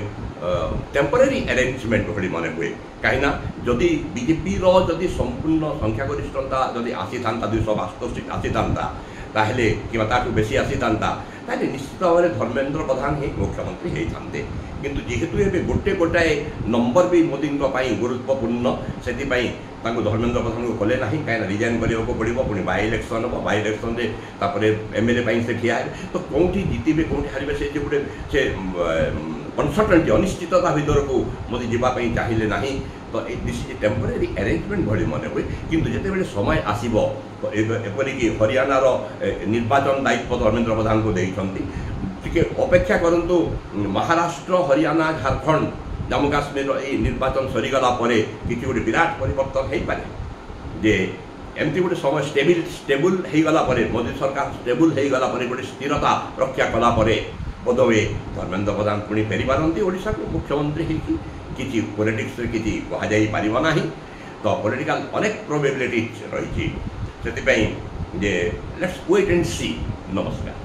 ଟେମ୍ପୋରାରୀ ଆରେଞ୍ଜମେଣ୍ଟ ଭଳି ମନେ ହୁଏ। କାହିଁକିନା ଯଦି ବିଜେପିର ଯଦି ସମ୍ପୂର୍ଣ୍ଣ ସଂଖ୍ୟାଗରିଷ୍ଠତା ଯଦି ଆସିଥାନ୍ତା, 272 ସିଟ୍ ଆସିଥାନ୍ତା ତାହେଲେ, କିମ୍ବା ତାଠୁ ବେଶୀ ଆସିଥାନ୍ତା, ତାହେଲେ ନିଶ୍ଚିତ ଭାବରେ ଧର୍ମେନ୍ଦ୍ର ପ୍ରଧାନ ହିଁ ମୁଖ୍ୟମନ୍ତ୍ରୀ ହେଇଥାନ୍ତେ। କିନ୍ତୁ ଯେହେତୁ ଏବେ ଗୋଟେ ଗୋଟାଏ ନମ୍ବର ବି ମୋଦିଙ୍କ ପାଇଁ ଗୁରୁତ୍ୱପୂର୍ଣ୍ଣ, ସେଥିପାଇଁ ତାଙ୍କୁ ଧର୍ମେନ୍ଦ୍ର ପ୍ରଧାନଙ୍କୁ କଲେ ନାହିଁ। କାହିଁକିନା ରିଜାଇନ୍ କରିବାକୁ ପଡ଼ିବ, ପୁଣି ବାଇ ଇଲେକ୍ସନ୍ ହେବ, ବାଇ ଇଲେକ୍ସନ୍ରେ ତାପରେ ଏମ୍ ଏଲ୍ ଏ ପାଇଁ ସେ ଠିଆ ହେବେ, ତ କେଉଁଠି ଜିତିବେ କେଉଁଠି ହାରିବେ ସେ ଯେ ଗୋଟେ ସେ ଅନସର୍ଟନିଟି, ଅନିଶ୍ଚିତତା ଭିତରକୁ ମୋଦି ଯିବା ପାଇଁ ଚାହିଁଲେ ନାହିଁ। ତ this is temporary arrangement ଭଳି ମନେ ହୁଏ। କିନ୍ତୁ ଯେତେବେଳେ ସମୟ ଆସିବ, ଏପରିକି ହରିୟାଣାର ନିର୍ବାଚନ ଦାୟିତ୍ୱ ଧର୍ମେନ୍ଦ୍ର ପ୍ରଧାନଙ୍କୁ ଦେଇଛନ୍ତି, ଟିକେ ଅପେକ୍ଷା କରନ୍ତୁ। ମହାରାଷ୍ଟ୍ର, ହରିୟାଣା, ଝାଡ଼ଖଣ୍ଡ, ଜାମ୍ମୁ କାଶ୍ମୀରର ଏଇ ନିର୍ବାଚନ ସରିଗଲା ପରେ କିଛି ଗୋଟେ ବିରାଟ ପରିବର୍ତ୍ତନ ହେଇପାରେ। ଯେ ଏମିତି ଗୋଟେ ସମୟ ଷ୍ଟେବୁଲ୍ ହେଇଗଲା ପରେ, ମୋଦି ସରକାର ଷ୍ଟେବୁଲ୍ ହେଇଗଲା ପରେ, ଗୋଟେ ସ୍ଥିରତା ରକ୍ଷା କଲା ପରେ ବୋଧହୁଏ ଧର୍ମେନ୍ଦ୍ର ପ୍ରଧାନ ପୁଣି ଫେରିପାରନ୍ତି ଓଡ଼ିଶାକୁ ମୁଖ୍ୟମନ୍ତ୍ରୀ ହେଇକି। କିଛି ପଲିଟିକ୍ସରେ କିଛି କୁହାଯାଇପାରିବ ନାହିଁ, ତ ପଲିଟିକାଲ ଅନେକ ପ୍ରୋବେବିଲିଟିଜ୍ ରହିଛି। ସେଥିପାଇଁ ଯେ let's wait and C. ନମସ୍କାର।